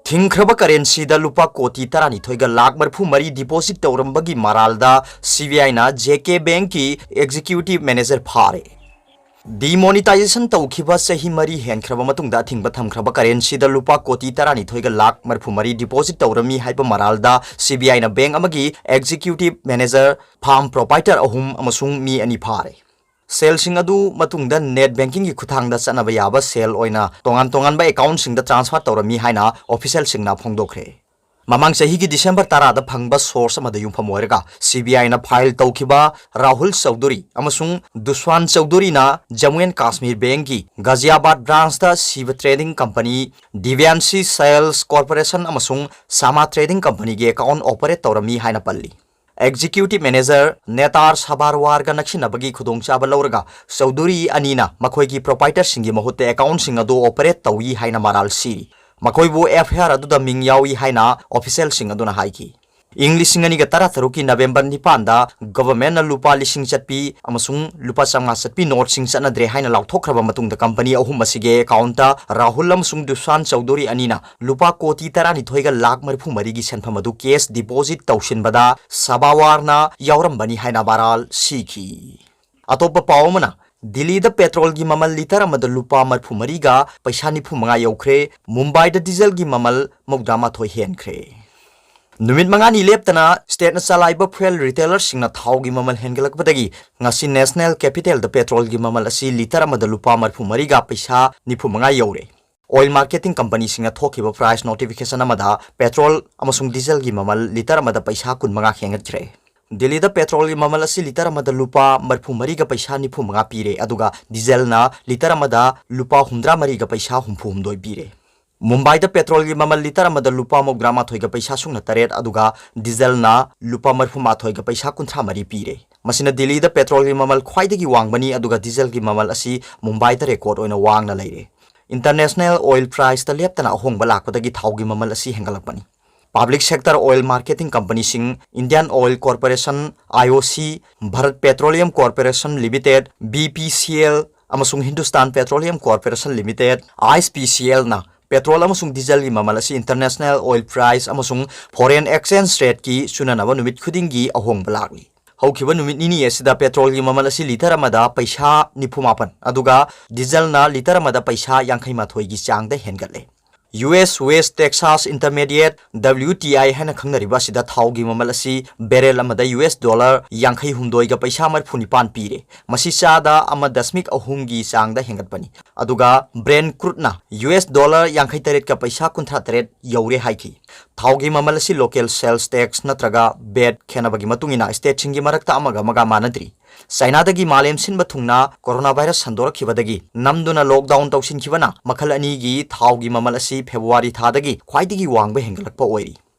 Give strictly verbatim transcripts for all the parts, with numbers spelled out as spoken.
ꯊꯤꯡꯈ꯭ꯔꯕ ꯀꯔꯦꯟꯁꯤꯗ ꯂꯨꯄꯥ ꯀꯣꯇꯤ ꯇꯔꯥꯅꯤꯊꯣꯏꯒ ꯂꯥꯈ ꯃꯔꯤꯐꯨ ꯃꯔꯤ ꯗꯤꯄꯣꯖꯤꯠ ꯇꯧꯔꯝꯕꯒꯤ ꯃꯔꯥꯜꯗ ꯁꯤ ꯕꯤ ꯑꯥꯏꯅ ꯖꯦ ꯀꯦ ꯕꯦꯡꯛꯀꯤ ꯑꯦꯛꯖꯤꯀ꯭ꯌꯨꯇꯤꯚ ꯃꯦꯅꯦꯖꯔ ꯐꯥꯔꯦ꯫ ꯗꯤꯃꯣꯅꯤꯇꯥꯏꯖꯦꯁꯟ ꯇꯧꯈꯤꯕ ꯆꯍꯤ ꯃꯔꯤ ꯍꯦꯟꯈ꯭ꯔꯕ ꯃꯇꯨꯡꯗ ꯑꯊꯤꯡꯕ ꯊꯝꯈ꯭ꯔꯕ ꯀꯔꯦꯟꯁꯤꯗ ꯂꯨꯄꯥ ꯀꯣꯇꯤ ꯇꯔꯥꯅꯤꯊꯣꯏꯒ ꯂꯥꯈ ꯃꯔꯤꯐꯨ ꯃꯔꯤ ꯗꯤꯄꯣꯖꯤꯠ ꯇꯧꯔꯝꯃꯤ ꯍꯥꯏꯕ ꯃꯔꯥꯜꯗ ꯁꯤ ꯕꯤ ꯑꯥꯏꯅ ꯕꯦꯡꯛ ꯑꯃꯒꯤ ꯑꯦꯛꯖꯤꯀ꯭ꯌꯨꯇꯤꯚ ꯃꯦꯅꯦꯖꯔ, ꯐꯥꯔꯝ ꯄ꯭ꯔꯣꯄꯥꯏꯇꯔ ꯑꯍꯨꯝ ꯑꯃꯁꯨꯡ ꯃꯤ ꯑꯅꯤ ꯐꯥꯔꯦ꯫ ꯁꯦꯜꯁꯤꯡ ꯑꯗꯨ ꯃꯇꯨꯡꯗ ꯅꯦꯠ ꯕꯦꯡꯀꯤꯡꯒꯤ ꯈꯨꯠꯊꯥꯡꯗ ꯆꯠꯅꯕ ꯌꯥꯕ ꯁꯦꯜ ꯑꯣꯏꯅ ꯇꯣꯉꯥꯟ ꯇꯣꯉꯥꯟꯕ ꯑꯦꯀꯥꯎꯟꯠꯁꯤꯡꯗ ꯇ꯭ꯔꯥꯟꯁꯐꯔ ꯇꯧꯔꯝꯃꯤ ꯍꯥꯏꯅ ꯑꯣꯐꯤꯁꯤꯌꯦꯜꯁꯤꯡꯅ ꯐꯣꯡꯗꯣꯛꯈ꯭ꯔꯦ꯫ ꯃꯃꯥꯡ ꯆꯍꯤꯒꯤ ꯗꯤꯁꯦꯝꯕꯔ ꯇꯔꯥꯗ ꯐꯪꯕ ꯁꯣꯔꯁ ꯑꯃꯗ ꯌꯨꯝꯐꯝ ꯑꯣꯏꯔꯒ ꯁꯤ ꯕꯤ ꯑꯥꯏꯅ ꯐꯥꯏꯜ ꯇꯧꯈꯤꯕ ꯔꯥꯍꯨꯜ ꯆꯧꯙꯨꯔꯤ ꯑꯃꯁꯨꯡ ꯗꯨꯁ꯭ꯋꯥꯟ ꯆꯧꯙꯨꯔꯤꯅ ꯖꯝꯃꯨ ꯑꯦꯟ ꯀꯥꯁꯃꯤꯔ ꯕꯦꯡꯛꯀꯤ ꯒꯥꯖꯤꯌꯥꯕꯥꯗ ꯕ꯭ꯔꯥꯟꯆꯇ ꯁꯤꯕ ꯇ꯭ꯔꯦꯗꯤꯡ ꯀꯝꯄꯅꯤ, ꯗꯤꯚ꯭ꯌꯥꯟꯁꯤ ꯁꯦꯜꯁ ꯀꯣꯔꯄꯣꯔꯦꯁꯟ ꯑꯃꯁꯨꯡ ꯁꯥꯃꯥ ꯇ꯭ꯔꯦꯗꯤꯡ ꯀꯝꯄꯅꯤꯒꯤ ꯑꯦꯀꯥꯎꯟꯠ ꯑꯣꯄꯔꯦꯠ ꯇꯧꯔꯝꯃꯤ ꯍꯥꯏꯅ ꯄꯜꯂꯤ꯫ ꯑꯦꯛꯖꯤꯀ꯭ꯌꯨꯇꯤꯚ ꯃꯦꯅꯦꯖꯔ ꯅꯦꯇꯥꯔ ꯁꯥꯕꯥꯔꯋꯥꯔꯒ ꯅꯛꯁꯤꯟꯅꯕꯒꯤ ꯈꯨꯗꯣꯡꯆꯥꯕ ꯂꯧꯔꯒ ꯆꯧꯙꯨꯔꯤ ꯑꯅꯤꯅ ꯃꯈꯣꯏꯒꯤ ꯄ꯭ꯔꯣꯄꯥꯏꯇꯔꯁꯤꯡꯒꯤ ꯃꯍꯨꯠꯇ ꯑꯦꯀꯥꯎꯟꯠꯁꯤꯡ ꯑꯗꯨ ꯑꯣꯄꯔꯦꯠ ꯇꯧꯏ ꯍꯥꯏꯅ ꯃꯔꯥꯜ ꯁꯤꯔꯤ꯫ ꯃꯈꯣꯏꯕꯨ ꯑꯦꯐ ꯑꯥꯏ ꯑꯥꯔ ꯑꯗꯨꯗ ꯃꯤꯡ ꯌꯥꯎꯏ ꯍꯥꯏꯅ ꯑꯣꯐꯤꯁꯤꯌꯦꯜꯁꯤꯡ ꯑꯗꯨꯅ ꯍꯥꯏꯈꯤ꯫ ꯏꯪ ꯂꯤꯁꯤꯡ ꯑꯅꯤꯒ ꯇꯔꯥꯇꯔꯨꯛꯀꯤ ꯅꯕꯦꯝꯕꯔ ꯅꯤꯄꯥꯟꯗ ꯒꯚꯔꯟꯃꯦꯟꯠꯅ ꯂꯨꯄꯥ ꯂꯤꯁꯤꯡ ꯆꯠꯄꯤ ꯑꯃꯁꯨꯡ ꯂꯨꯄꯥ ꯆꯥꯝꯃꯉꯥ ꯆꯠꯄꯤ ꯅꯣꯠꯁꯤꯡ ꯆꯠꯅꯗ꯭ꯔꯦ ꯍꯥꯏꯅ ꯂꯥꯎꯊꯣꯛꯈ꯭ꯔꯕ ꯃꯇꯨꯡꯗ ꯀꯝꯄꯅꯤ ꯑꯍꯨꯝ ꯑꯁꯤꯒꯤ ꯑꯦꯀꯥꯎꯟꯠꯇ ꯔꯥꯍꯨꯜ ꯑꯃꯁꯨꯡ ꯗꯨꯁ꯭ꯋꯥꯟ ꯆꯧꯙꯨꯔꯤ ꯑꯅꯤꯅ ꯂꯨꯄꯥ ꯀꯣꯇꯤ ꯇꯔꯥꯅꯤꯊꯣꯏꯒ ꯂꯥꯈ ꯃꯔꯤꯐꯨ ꯃꯔꯤꯒꯤ ꯁꯦꯟꯐꯝ ꯑꯗꯨ ꯀꯦꯁ ꯗꯤꯄꯣꯖꯤꯠ ꯇꯧꯁꯤꯟꯕꯗ ꯁꯥꯕꯥꯋꯥꯔꯅ ꯌꯥꯎꯔꯝꯕꯅꯤ ꯍꯥꯏꯅ ꯃꯔꯥꯜ ꯁꯤꯈꯤ꯫ ꯑꯇꯣꯞꯄ ꯄꯥꯎ ꯑꯃꯅ, ꯗꯤꯜꯂꯤꯗ ꯄꯦꯇ꯭ꯔꯣꯜꯒꯤ ꯃꯃꯜ ꯂꯤꯇꯔ ꯑꯃꯗ ꯂꯨꯄꯥ ꯃꯔꯤꯐꯨ ꯃꯔꯤꯒ ꯄꯩꯁꯥ ꯅꯤꯐꯨ ꯃꯉꯥ ꯌꯧꯈ꯭ꯔꯦ꯫ ꯃꯨꯝꯕꯥꯏꯗ ꯗꯤꯖꯜꯒꯤ ꯃꯃꯜ ꯃꯧꯗ꯭ꯔꯥ ꯃꯥꯊꯣꯏ ꯍꯦꯟꯈ꯭ꯔꯦ꯫ ꯅꯨꯃꯤꯠ ꯃꯉꯥꯅꯤ ꯂꯦꯞꯇꯅ ꯁ꯭ꯇꯦꯠꯅ ꯆꯂꯥꯏꯕ ꯐ꯭ꯌꯨꯑꯦꯜ ꯔꯤꯇꯦꯂꯔꯁꯤꯡꯅ ꯊꯥꯎꯒꯤ ꯃꯃꯜ ꯍꯦꯟꯒꯠꯂꯛꯄꯗꯒꯤ ꯉꯁꯤ ꯅꯦꯁꯅꯦꯜ ꯀꯦꯄꯤꯇꯦꯜꯗ ꯄꯦꯇ꯭ꯔꯣꯜꯒꯤ ꯃꯃꯜ ꯑꯁꯤ ꯂꯤꯇꯔ ꯑꯃꯗ ꯂꯨꯄꯥ ꯃꯔꯤꯐꯨ ꯃꯔꯤꯒ ꯄꯩꯁꯥ ꯅꯤꯐꯨ ꯃꯉꯥ ꯌꯧꯔꯦ꯫ ꯑꯣꯏꯜ ꯃꯥꯔꯀꯦꯇꯤꯡ ꯀꯝꯄꯅꯤꯁꯤꯡꯅ ꯊꯣꯛꯈꯤꯕ ꯄ꯭ꯔꯥꯏꯁ ꯅꯣꯇꯤꯐꯤꯀꯦꯁꯟ ꯑꯃꯗ ꯄꯦꯇ꯭ꯔꯣꯜ ꯑꯃꯁꯨꯡ ꯗꯤꯖꯜꯒꯤ ꯃꯃꯜ ꯂꯤꯇꯔ ꯑꯃꯗ ꯄꯩꯁꯥ ꯀꯨꯟ ꯃꯉꯥ ꯍꯦꯟꯒꯠꯈ꯭ꯔꯦ꯫ ꯗꯤꯜꯂꯤꯗ ꯄꯦꯇ꯭ꯔꯣꯜꯒꯤ ꯃꯃꯜ ꯑꯁꯤ ꯂꯤꯇꯔ ꯑꯃꯗ ꯂꯨꯄꯥ ꯃꯔꯤꯐꯨ ꯃꯔꯤꯒ ꯄꯩꯁꯥ ꯅꯤꯐꯨ ꯃꯉꯥ ꯄꯤꯔꯦ, ꯑꯗꯨꯒ ꯗꯤꯖꯜꯅ ꯂꯤꯇꯔ ꯑꯃꯗ ꯂꯨꯄꯥ ꯍꯨꯝꯗ꯭ꯔꯥ ꯃꯔꯤꯒ ꯄꯩꯁꯥ ꯍꯨꯝꯐꯨ ꯍꯨꯝꯗꯣꯏ ꯄꯤꯔꯦ꯫ ꯃꯨꯝꯕꯥꯏꯗ ꯄꯦꯇ꯭ꯔꯣꯜꯒꯤ ꯃꯃꯜ ꯂꯤꯇꯔ ꯑꯃꯗ ꯂꯨꯄꯥ ꯃꯧꯗ꯭ꯔꯥ ꯃꯥꯊꯣꯏꯒ ꯄꯩꯁꯥ ꯁꯨꯞꯅ ꯇꯔꯦꯠ, ꯑꯗꯨꯒ ꯗꯤꯖꯜꯅ ꯂꯨꯄꯥ ꯃꯔꯤꯐꯨ ꯃꯥꯊꯣꯏꯒ ꯄꯩꯁꯥ ꯀꯨꯟꯊ꯭ꯔꯥ ꯃꯔꯤ ꯄꯤꯔꯦ꯫ ꯃꯁꯤꯅ ꯗꯤꯜꯂꯤꯗ ꯄꯦꯇ꯭ꯔꯣꯜꯒꯤ ꯃꯃꯜ ꯈ꯭ꯋꯥꯏꯗꯒꯤ ꯋꯥꯡꯕꯅꯤ, ꯑꯗꯨꯒ ꯗꯤꯖꯜꯒꯤ ꯃꯃꯜ ꯑꯁꯤ ꯃꯨꯝꯕꯥꯏꯗ ꯔꯦꯀꯣꯔꯗ ꯑꯣꯏꯅ ꯋꯥꯡꯅ ꯂꯩꯔꯦ꯫ ꯏꯟꯇꯔꯅꯦꯁꯅꯦꯜ ꯑꯣꯏꯜ ꯄ꯭ꯔꯥꯏꯁꯇ ꯂꯦꯞꯇꯅ ꯑꯍꯣꯡꯕ ꯂꯥꯛꯄꯗꯒꯤ ꯊꯥꯎꯒꯤ ꯃꯃꯜ ꯑꯁꯤ ꯍꯦꯟꯒꯠꯂꯛꯄꯅꯤ꯫ ꯄꯕ꯭ꯂꯤꯛ ꯁꯦꯛꯇꯔ ꯑꯣꯏꯜ ꯃꯥꯔꯀꯦꯇꯤꯡ ꯀꯝꯄꯅꯤꯁꯤꯡ, Indian oil corporation, I O C, Bharat petroleum corporation limited, B P C L, ꯑꯃꯁꯨꯡ Hindustan petroleum corporation limited, I S P C ꯑꯦꯜꯅ Petrol ꯑꯃꯁꯨꯡ dieselꯒꯤ ꯃꯃꯜ ꯑꯁꯤ international oil price ꯑꯃꯁꯨꯡ foreign exchange rateꯀꯤ ꯆꯨꯅꯅꯕ ꯅꯨꯃꯤꯠ ꯈꯨꯗꯤꯡꯒꯤ ꯑꯍꯣꯡꯕ ꯂꯥꯛꯂꯤ꯫ ꯍꯧꯈꯤꯕ ꯅꯨꯃꯤꯠ ꯅꯤꯅꯤ ꯑꯁꯤꯗ petrolꯒꯤ ꯃꯃꯜ ꯑꯁꯤ litre ꯑꯃꯗ ꯄꯩꯁꯥ ꯅꯤꯐꯨ ꯃꯥꯄꯟ, ꯑꯗꯨꯒ dieselꯅ litre ꯑꯃꯗ ꯄꯩꯁꯥ ꯌꯥꯡꯈꯩ ꯃꯥꯊꯣꯏꯒꯤ ꯆꯥꯡꯗ ꯍꯦꯟꯒꯠꯂꯦ꯫ U S West Texas Intermediate, W T I ꯍꯥꯏꯅ ꯈꯪꯅꯔꯤꯕ ꯑꯁꯤꯗ ꯊꯥꯎꯒꯤ ꯃꯃꯜ ꯑꯁꯤ barrel ꯑꯃꯗ U S dollar ꯌꯥꯡꯈꯩ ꯍꯨꯝꯗꯣꯏꯒ ꯄꯩꯁꯥ ꯃꯔꯤꯐꯨ ꯅꯤꯄꯥꯟ ꯄꯤꯔꯦ꯫ ꯃꯁꯤ ꯆꯥꯗ ꯑꯃ ꯗꯁꯃꯤꯛ ꯑꯍꯨꯝꯒꯤ ꯆꯥꯡꯗ ꯍꯦꯟꯒꯠꯄꯅꯤ꯫ ꯑꯗꯨꯒ Brent crudeꯅ U S dollar ꯌꯥꯡꯈꯩ ꯇꯔꯦꯠꯀ ꯄꯩꯁꯥ ꯀꯨꯟꯊ꯭ꯔꯥ ꯇꯔꯦꯠ ꯌꯧꯔꯦ ꯍꯥꯏꯈꯤ꯫ ꯊꯥꯎꯒꯤ ꯃꯃꯜ ꯑꯁꯤ local sales tax ꯅꯠꯇ꯭ꯔꯒ vat ꯈꯦꯠꯅꯕꯒꯤ ꯃꯇꯨꯡ ꯏꯟꯅ stateꯁꯤꯡꯒꯤ ꯃꯔꯛꯇ ꯑꯃꯒ ꯑꯃꯒ ꯃꯥꯟꯅꯗ꯭ꯔꯤ꯫ ꯆꯥꯏꯅꯥꯗꯒꯤ ꯃꯥꯂꯦꯝ ꯁꯤꯟꯕ ꯊꯨꯡꯅ coronavirus ꯁꯟꯗꯣꯔꯛꯈꯤꯕꯗꯒꯤ ꯅꯝꯗꯨꯅ lockdown ꯇꯧꯁꯤꯟꯈꯤꯕꯅ ꯃꯈꯜ ꯑꯅꯤꯒꯤ ꯊꯥꯎꯒꯤ ꯃꯃꯜ ꯑꯁꯤ February ꯊꯥꯗꯒꯤ ꯈ꯭ꯋꯥꯏꯗꯒꯤ ꯋꯥꯡꯕ ꯍꯦꯟꯒꯠꯂꯛꯄ ꯑꯣꯏꯔꯤ꯫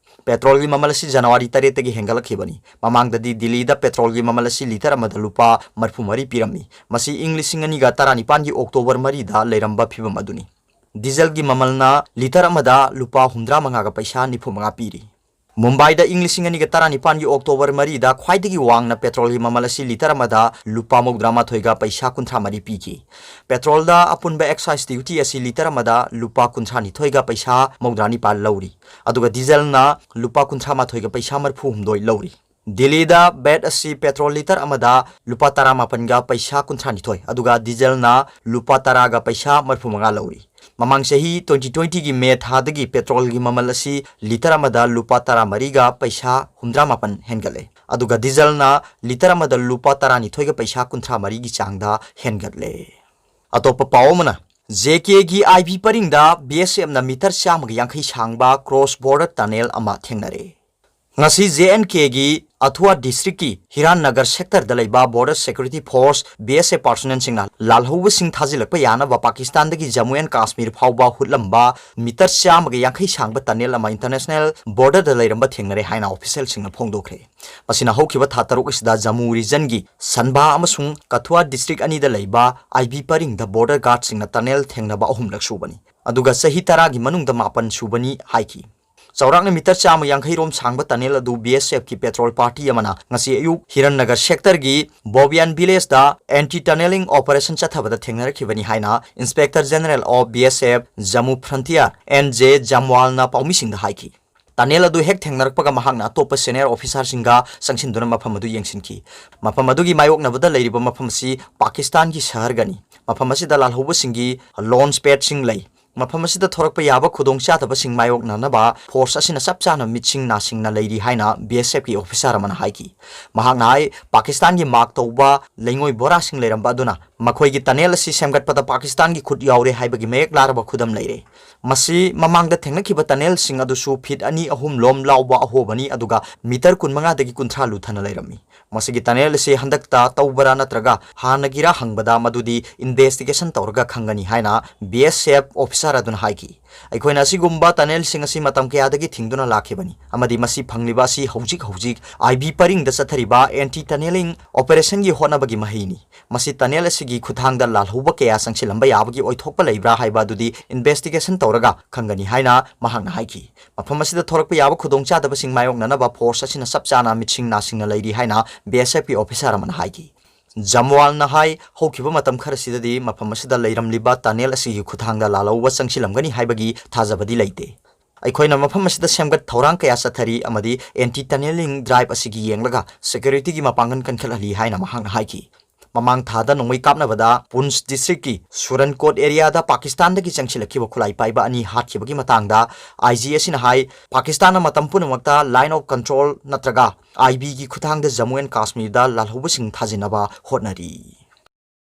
Petrolꯒꯤ ꯃꯃꯜ ꯑꯁꯤ January ꯇꯔꯦꯠꯇꯒꯤ ꯍꯦꯟꯒꯠꯂꯛꯈꯤꯕꯅꯤ꯫ ꯃꯃꯥꯡꯗꯗꯤ ꯗꯤꯜꯂꯤꯗ petrolꯒꯤ ꯃꯃꯜ ꯑꯁꯤ litre ꯑꯃꯗ ꯂꯨꯄꯥ ꯃꯔꯤꯐꯨ ꯃꯔꯤ ꯄꯤꯔꯝꯃꯤ꯫ ꯃꯁꯤ ꯏꯪ ꯂꯤꯁꯤꯡ ꯑꯅꯤꯒ ꯇꯔꯥꯅꯤꯄꯥꯟꯒꯤ October ꯃꯔꯤꯗ ꯂꯩꯔꯝꯕ ꯐꯤꯚꯝ ꯑꯗꯨꯅꯤ꯫ Dieselꯒꯤ ꯃꯃꯜꯅ litre ꯑꯃꯗ ꯂꯨꯄꯥ ꯍꯨꯝꯗ꯭ꯔꯥ ꯃꯉꯥꯒ ꯄꯩꯁꯥ ꯅꯤꯐꯨ ꯃꯉꯥ ꯄꯤꯔꯤ꯫ ꯃꯨꯝꯕꯥꯏꯗ ꯏꯪ ꯂꯤꯁꯤꯡ ꯑꯅꯤꯒ ꯇꯔꯥꯅꯤꯄꯥꯟꯒꯤ October ꯃꯔꯤꯗ ꯈ꯭ꯋꯥꯏꯗꯒꯤ ꯋꯥꯡꯅ petrolꯒꯤ ꯃꯃꯜ ꯑꯁꯤ litre ꯑꯃꯗ ꯂꯨꯄꯥ ꯃꯧꯗ꯭ꯔꯥ ꯃꯥꯊꯣꯏꯒ ꯄꯩꯁꯥ ꯀꯨꯟꯊ꯭ꯔꯥ ꯃꯔꯤ ꯄꯤꯈꯤ꯫ Petrolꯗ ꯑꯄꯨꯟꯕ excise duty ꯑꯁꯤ litre ꯑꯃꯗ ꯂꯨꯄꯥ ꯀꯨꯟꯊ꯭ꯔꯥ ꯅꯤꯊꯣꯏꯒ ꯄꯩꯁꯥ ꯃꯧꯗ꯭ꯔꯥ ꯅꯤꯄꯥꯟ ꯂꯧꯔꯤ, ꯑꯗꯨꯒ dieselꯅ ꯂꯨꯄꯥ ꯀꯨꯟꯊ꯭ꯔꯥ ꯃꯥꯊꯣꯏꯒ ꯄꯩꯁꯥ ꯃꯔꯤꯐꯨ ꯍꯨꯝꯗꯣꯏ ꯂꯧꯔꯤ꯫ ꯗꯤꯜꯂꯤꯗ vat ꯑꯁꯤ petrol litre ꯑꯃꯗ ꯂꯨꯄꯥ ꯇꯔꯥꯃꯥꯄꯟꯒ ꯄꯩꯁꯥ ꯀꯨꯟꯊ꯭ꯔꯥ ꯅꯤꯊꯣꯏ, ꯑꯗꯨꯒ dieselꯅ ꯂꯨꯄꯥ ꯇꯔꯥꯒ ꯄꯩꯁꯥ ꯃꯔꯤꯐꯨ ꯃꯉꯥ ꯂꯧꯔꯤ꯫ ꯃꯃꯥꯡ ꯆꯍꯤ twenty twentyꯒꯤ May ꯊꯥꯗꯒꯤ petrolꯒꯤ ꯃꯃꯜ ꯑꯁꯤ litre ꯑꯃꯗ ꯂꯨꯄꯥ ꯇꯔꯥꯃꯔꯤꯒ ꯄꯩꯁꯥ ꯍꯨꯝꯗ꯭ꯔꯥ ꯃꯥꯄꯟ ꯍꯦꯟꯒꯠꯂꯦ, ꯑꯗꯨꯒ dieselꯅ litre ꯑꯃꯗ ꯂꯨꯄꯥ ꯇꯔꯥꯅꯤꯊꯣꯏꯒ ꯄꯩꯁꯥ ꯀꯨꯟꯊ꯭ꯔꯥ ꯃꯔꯤꯒꯤ ꯆꯥꯡꯗ ꯍꯦꯟꯒꯠꯂꯦ꯫ ꯑꯇꯣꯞꯄ ꯄꯥꯎ ꯑꯃꯅ, J Kꯒꯤ I B ꯄꯔꯤꯡꯗ B S Fꯅ meter ꯆꯥꯝꯃꯒ ꯌꯥꯡꯈꯩ ꯁꯥꯡꯕ cross border tunnel ꯑꯃ ꯊꯦꯡꯅꯔꯦ꯫ ꯉꯁꯤ J and Kꯒꯤ Kathua districtꯀꯤ ꯍꯤꯔꯥꯟ ꯅꯒꯔ sectorꯗ ꯂꯩꯕ border security force B S F personnelꯁꯤꯡꯅ ꯂꯥꯜꯍꯧꯕꯁꯤꯡ ꯊꯥꯖꯤꯜꯂꯛꯄ ꯌꯥꯅꯕ ꯄꯥꯀꯤꯁꯇꯥꯟꯗꯒꯤ ꯖꯝꯃꯨ ꯑꯦꯟ ꯀꯥꯁꯃꯤꯔ ꯐꯥꯎꯕ ꯍꯨꯠꯂꯝꯕ meter ꯆꯥꯝꯃꯒ ꯌꯥꯡꯈꯩ ꯁꯥꯡꯕ tunnel ꯑꯃ international borderꯗ ꯂꯩꯔꯝꯕ ꯊꯦꯡꯅꯔꯦ ꯍꯥꯏꯅ officialꯁꯤꯡꯅ ꯐꯣꯡꯗꯣꯛꯈ꯭ꯔꯦ꯫ ꯃꯁꯤꯅ ꯍꯧꯈꯤꯕ ꯊꯥ ꯇꯔꯨꯛ ꯑꯁꯤꯗ ꯖꯝꯃꯨ regionꯒꯤ ꯁꯟꯚꯥ ꯑꯃꯁꯨꯡ ꯀꯊꯨꯋꯥ district ꯑꯅꯤꯗ ꯂꯩꯕ I B ꯄꯔꯤꯡꯗ border guardꯁꯤꯡꯅ tunnel ꯊꯦꯡꯅꯕ ꯑꯍꯨꯝꯂꯛ ꯁꯨꯕꯅꯤ, ꯑꯗꯨꯒ ꯆꯍꯤ ꯇꯔꯥꯒꯤ ꯃꯅꯨꯡꯗ ꯃꯥꯄꯟ ꯁꯨꯕꯅꯤ ꯍꯥꯏꯈꯤ꯫ ꯆꯥꯎꯔꯥꯛꯅ ꯃꯤꯇꯔ ꯆꯥꯝꯃ ꯌꯥꯡꯈꯩ ꯔꯣꯝ ꯁꯥꯡꯕ tunnel ꯑꯗꯨ B S F ꯀꯤ patrol party ꯑꯃꯅ ꯉꯁꯤ ꯑꯌꯨꯛ ꯍꯤꯔꯟꯅꯒꯔ sector ꯒꯤ Bobian village ꯗ anti tunneling operation ꯆꯠꯊꯕꯗ ꯊꯦꯡꯅꯔꯛꯈꯤꯕꯅꯤ ꯍꯥꯏꯅ Inspector General of B S F Jammu Frontier N J Jamwal ꯅ ꯄꯥꯎꯃꯤꯁꯤꯡꯗ ꯍꯥꯏꯈꯤ꯫ Tunnel ꯑꯗꯨ ꯍꯦꯛ ꯊꯦꯡꯅꯔꯛꯄꯒ ꯃꯍꯥꯛꯅ ꯑꯇꯣꯞꯄ senior officer ꯁꯤꯡꯒ ꯆꯪꯁꯤꯟꯗꯨꯅ ꯃꯐꯝ ꯑꯗꯨ ꯌꯦꯡꯁꯤꯟꯈꯤ꯫ ꯃꯐꯝ ꯑꯗꯨꯒꯤ ꯃꯥꯌꯣꯛꯅꯕꯗ ꯂꯩꯔꯤꯕ ꯃꯐꯝ ꯑꯁꯤ ꯄꯥꯀꯤꯁꯇꯥꯟꯒꯤ ꯁꯍꯔꯒꯅꯤ꯫ ꯃꯐꯝ ꯑꯁꯤꯗ ꯂꯥꯜꯍꯧꯕꯁꯤꯡꯒꯤ launch pad ꯁꯤꯡ ꯂꯩ꯫ ꯃꯐꯝ ꯑꯁꯤꯗ ꯊꯣꯔꯛꯄ ꯌꯥꯕ ꯈꯨꯗꯣꯡꯆꯥꯗꯕꯁꯤꯡ ꯃꯥꯌꯣꯛꯅꯅꯕ force ꯑꯁꯤꯅ ꯆꯞ ꯆꯥꯅ ꯃꯤꯠꯁꯤꯡ ꯅꯥꯁꯤꯡꯅ ꯂꯩꯔꯤ ꯍꯥꯏꯅ B S F ꯀꯤ officer ꯑꯃꯅ ꯍꯥꯏꯈꯤ꯫ ꯃꯍꯥꯛꯅ ꯍꯥꯏ, ꯄꯥꯀꯤꯁꯇꯥꯟꯒꯤ mark ꯇꯧꯕ ꯂꯩꯉꯣꯏ ꯕꯣꯔꯥꯁꯤꯡ ꯂꯩꯔꯝꯕ ꯑꯗꯨꯅ ꯃꯈꯣꯏꯒꯤ tunnel ꯑꯁꯤ ꯁꯦꯝꯒꯠꯄꯗ ꯄꯥꯀꯤꯁꯇꯥꯟꯒꯤ ꯈꯨꯠ ꯌꯥꯎꯔꯦ ꯍꯥꯏꯕꯒꯤ ꯃꯌꯦꯛ ꯂꯥꯔꯕ ꯈꯨꯗꯝ ꯂꯩꯔꯦ꯫ ꯃꯁꯤ ꯃꯃꯥꯡꯗ ꯊꯦꯡꯅꯈꯤꯕ tunnel ꯁꯤꯡ ꯑꯗꯨꯁꯨ feet ꯑꯅꯤ ꯑꯍꯨꯝ ꯂꯣꯝ ꯂꯥꯎꯕ ꯑꯍꯣꯕꯅꯤ, ꯑꯗꯨꯒ ꯃꯤꯇꯔ ꯀꯨꯟꯃꯉꯥꯗꯒꯤ ꯀꯨꯟꯊ꯭ꯔꯥ ꯂꯨꯊꯅ ꯂꯩꯔꯝꯃꯤ꯫ ꯃꯁꯤꯒꯤ tunnel ꯑꯁꯤ ꯍꯟꯗꯛꯇ ꯇꯧꯕꯔꯥ ꯅꯠꯇ꯭ꯔꯒ ꯍꯥꯟꯅꯒꯤꯔꯥ ꯍꯪꯕꯗ ꯃꯗꯨꯗꯤ investigation ꯇꯧꯔꯒ ꯈꯪꯒꯅꯤ ꯍꯥꯏꯅ B S F officer ꯑꯗꯨꯅ ꯍꯥꯏꯈꯤ꯫ ꯑꯩꯈꯣꯏꯅ ꯑꯁꯤꯒꯨꯝꯕ tunnel ꯁꯤꯡ ꯑꯁꯤ ꯃꯇꯝ ꯀꯌꯥꯗꯒꯤ ꯊꯤꯡꯗꯨꯅ ꯂꯥꯛꯈꯤꯕꯅꯤ ꯑꯃꯗꯤ ꯃꯁꯤ ꯐꯪꯂꯤꯕ ꯑꯁꯤ ꯍꯧꯖꯤꯛ ꯍꯧꯖꯤꯛ I B ꯄꯔꯤꯡꯗ ꯆꯠꯊꯔꯤꯕ anti tunneling operation ꯒꯤ ꯍꯣꯠꯅꯕꯒꯤ ꯃꯍꯩꯅꯤ꯫ ꯃꯁꯤ tunnel ꯑꯁꯤꯒꯤ ꯈꯨꯠꯊꯥꯡꯗ ꯂꯥꯜꯍꯧꯕ ꯀꯌꯥ ꯆꯪꯁꯤꯜꯂꯝꯕ ꯌꯥꯕꯒꯤ ꯑꯣꯏꯊꯣꯛꯄ ꯂꯩꯕ꯭ꯔꯥ ꯍꯥꯏꯕ ꯑꯗꯨꯗꯤ investigation ꯇꯧꯔꯒ ꯈꯪꯒꯅꯤ ꯍꯥꯏꯅ ꯃꯍꯥꯛꯅ ꯍꯥꯏꯈꯤ꯫ ꯃꯐꯝ ꯑꯁꯤꯗ ꯊꯣꯔꯛꯄ ꯌꯥꯕ ꯈꯨꯗꯣꯡꯆꯥꯗꯕꯁꯤꯡ ꯃꯥꯌꯣꯛꯅꯅꯕ force ꯑꯁꯤꯅ ꯆꯞ ꯆꯥꯅ ꯃꯤꯠꯁꯤꯡ ꯅꯥꯁꯤꯡꯅ ꯂꯩꯔꯤ ꯍꯥꯏꯅ B S F ꯀꯤ officer ꯑꯃꯅ ꯍꯥꯏꯈꯤ꯫ ꯖꯝꯋꯥꯜꯅ ꯍꯥꯏ, ꯍꯧꯈꯤꯕ ꯃꯇꯝ ꯈꯔꯁꯤꯗꯗꯤ ꯃꯐꯝ ꯑꯁꯤꯗ ꯂꯩꯔꯝꯂꯤꯕ tunnel ꯑꯁꯤꯒꯤ ꯈꯨꯠꯊꯥꯡꯗ ꯂꯥꯜꯍꯧꯕ ꯆꯪꯁꯤꯜꯂꯝꯒꯅꯤ ꯍꯥꯏꯕꯒꯤ ꯊꯥꯖꯕꯗꯤ ꯂꯩꯇꯦ꯫ ꯑꯩꯈꯣꯏꯅ ꯃꯐꯝ ꯑꯁꯤꯗ ꯁꯦꯝꯒꯠ ꯊꯧꯔꯥꯡ ꯀꯌꯥ ꯆꯠꯊꯔꯤ ꯑꯃꯗꯤ anti tunneling drive ꯑꯁꯤꯒꯤ ꯌꯦꯡꯂꯒ security ꯒꯤ ꯃꯄꯥꯡꯒꯜ ꯀꯟꯈꯠꯍꯜꯂꯤ ꯍꯥꯏꯅ ꯃꯍꯥꯛꯅ ꯍꯥꯏꯈꯤ꯫ ꯃꯃꯥꯡ ꯊꯥꯗ ꯅꯣꯡꯃꯩ ꯀꯥꯞꯅꯕꯗ ꯄꯨꯟꯁ district ꯀꯤ ꯁꯨꯔꯟꯀꯣꯠ area ꯗ ꯄꯥꯀꯤꯁꯇꯥꯟꯗꯒꯤ ꯆꯪꯁꯤꯜꯂꯛꯈꯤꯕ ꯈꯨꯠꯂꯥꯏ ꯄꯥꯏꯕ ꯑꯅꯤ ꯍꯥꯠꯈꯤꯕꯒꯤ ꯃꯇꯥꯡꯗ I G ꯑꯁꯤꯅ ꯍꯥꯏ, ꯄꯥꯀꯤꯁꯇꯥꯟꯅ ꯃꯇꯝ ꯄꯨꯝꯅꯃꯛꯇ line of control ꯅꯠꯇ꯭ꯔꯒ I B ꯒꯤ ꯈꯨꯠꯊꯥꯡꯗ Jammu and Kashmir ꯗ ꯂꯥꯜꯍꯧꯕꯁꯤꯡ ꯊꯥꯖꯤꯟꯅꯕ ꯍꯣꯠꯅꯔꯤ꯫